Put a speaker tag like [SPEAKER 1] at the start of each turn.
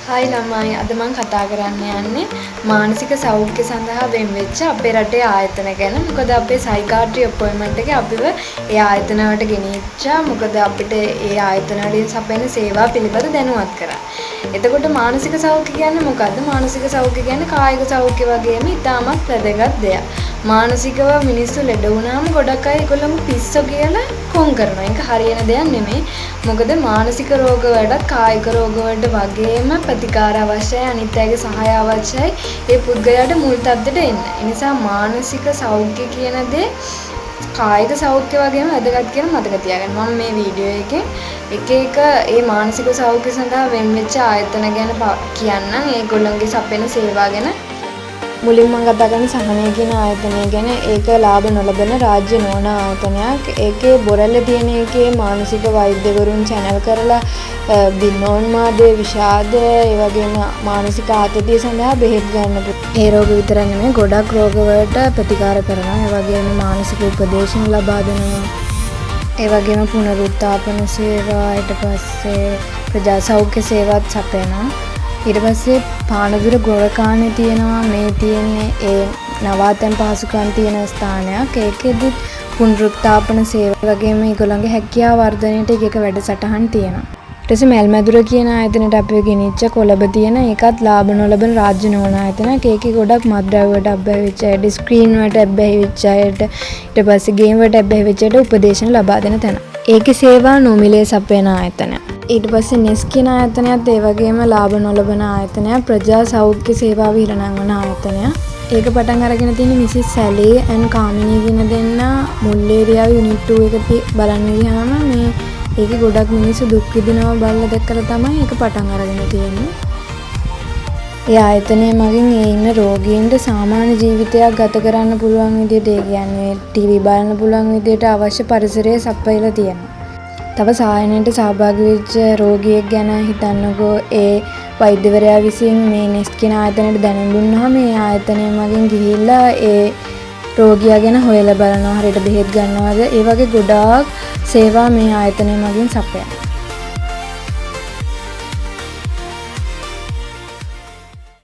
[SPEAKER 1] Hi ළමයි, අද මං කතා කරන්න යන්නේ මානසික සෞඛ්‍ය සඳහා වෙන් වෙච්ච අපේ රටේ ආයතන ගැන. මොකද අපේ සයිකාට්‍රි අපොයින්ට්මන්ට් එකේ අපිව ඒ ආයතන වලට ගෙනිච්චා. මොකද අපිට ඒ ආයතන වලින් සපයන සේවා පිළිබඳ දැනුවත් කරන්න. එතකොට මානසික සෞඛ්‍ය කියන්නේ මොකද්ද? මානසික සෞඛ්‍ය කියන්නේ කායික සෞඛ්‍ය වගේම ඉතාමත් වැදගත් දෙයක්. මානසිකව මිනිස්සු ලෙඩ වුණාම ගොඩක් අය ඒගොල්ලොම පිස්සෝ කියලා කොන් කරනවා. ඒක හරියන දෙයක් නෙමෙයි. මොකද මානසික රෝග වලටත් කායික රෝග වලට වගේම ප්‍රතිකාර අවශ්‍යයි, අනිත් අයගේ සහාය අවශ්‍යයි ඒ පුද්ගලයාට මුල් තත්ත්වයට එන්න. ඒ නිසා මානසික සෞඛ්‍ය කියන දේ කායික සෞඛ්‍ය වගේම වැදගත් කියලා මතක තියාගන්න. මම මේ වීඩියෝ එකෙන් එක එක ඒ මානසික සෞඛ්‍ය සඳහා වෙන් වෙච්ච ආයතන ගැන කියන්නම්. ඒගොල්ලන්ගේ සපයන සේවා ගැන. මුලින්ම මම කතා කරන්නේ සහනය කියන ආයතනය ගැන. ඒක ලාභ නොලබන රාජ්‍ය නොවන ආයතනයක්. ඒකේ බොරැල්ලේ තියෙන එකේ මානසික වෛද්‍යවරුන් චැනල් කරලා බින්නෝන්මාදය, විෂාදය, ඒ වගේම මානසික ආතතිය සඳහා බෙහෙත් ගන්න පුළුවන්. ඒ රෝග විතරක් නෙමෙයි, ගොඩක් රෝග වලට ප්‍රතිකාර කරනවා. ඒ වගේම මානසික උපදේශන ලබා දෙනවා. ඒ වගේම පුනරුත්ථාපන සේවා, ඊට පස්සේ ප්‍රජා සෞඛ්‍ය සේවාත් සපයනවා. ඊට පස්සේ පානදුර ගොරකානේ තියෙනවා. මේ තියෙන්නේ ඒ නවාතැන් පහසුකම් තියෙන ස්ථානයක්. ඒකෙදිත් පුනරුත්ථාපන සේවා වගේම ඒගොල්ලන්ගේ හැකියාව වර්ධනයට එක එක වැඩසටහන් තියෙනවා. ඊට පස්සේ මැල්මැදුර කියන ආයතනයට අපිව ගෙනිච්ච කොළඹ තියෙන, ඒකත් ලාභ නොලබන රාජ්‍ය නොවන ආයතනයක්. ඒකේ ගොඩක් මත්ද්‍රව්‍ය වලට අබ්බැහි වෙච්ච අයට, ස්ක්‍රීන් වලට ඇබ්බැහි වෙච්ච අයට, ඊට පස්සේ ගේම් වලට ඇබ්බැහි වෙච්ච අයට උපදේශන ලබා දෙන තැන. ඒකේ සේවා නොමිලේ සපයන ආයතනයක්. ඊට පස්සේ නෙස් කියන ආයතනයත් ඒ වගේම ලාභ නොලබන ආයතනයක්. ප්‍රජා සෞඛ්‍ය සේවාව හිර නංවන ආයතනයක්. ඒක පටන් අරගෙන තියෙන්නේ මිසිස් සැලී ඇන්ඩ් කාමිනී කියන දෙන්න. මුල්ලේරියාවේ යුනිට් 2 එක බලන්න ගියාම මේ ඒකේ ගොඩක් මිනිස්සු දුක් විඳිනවා බලලා දැකලා තමයි ඒක පටන් අරගෙන තියෙන්නේ. ඒ ආයතනය මගින් ඒ ඉන්න රෝගීන්ට සාමාන්‍ය ජීවිතයක් ගත කරන්න පුළුවන් විදියට, ඒ කියන්නේ ටීවී බලන්න පුළුවන් විදියට අවශ්‍ය පරිසරය සපයලා තියෙනවා. තව සායනයට සහභාගී වෙච්ච රෝගියෙක් ගැන හිතන්නකෝ. ඒ වෛද්‍යවරයා විසින් මේ නෙස්ට් කියන ආයතනයට දැනුම් දුන්නාම ඒ ආයතනය මගින් ගිහිල්ලා ඒ රෝගියා ගැන හොයලා බලනවා, හරියට බෙහෙත් ගන්නවද, ඒ වගේ ගොඩාක් සේවා මේ ආයතනය මගින් සපයනවා.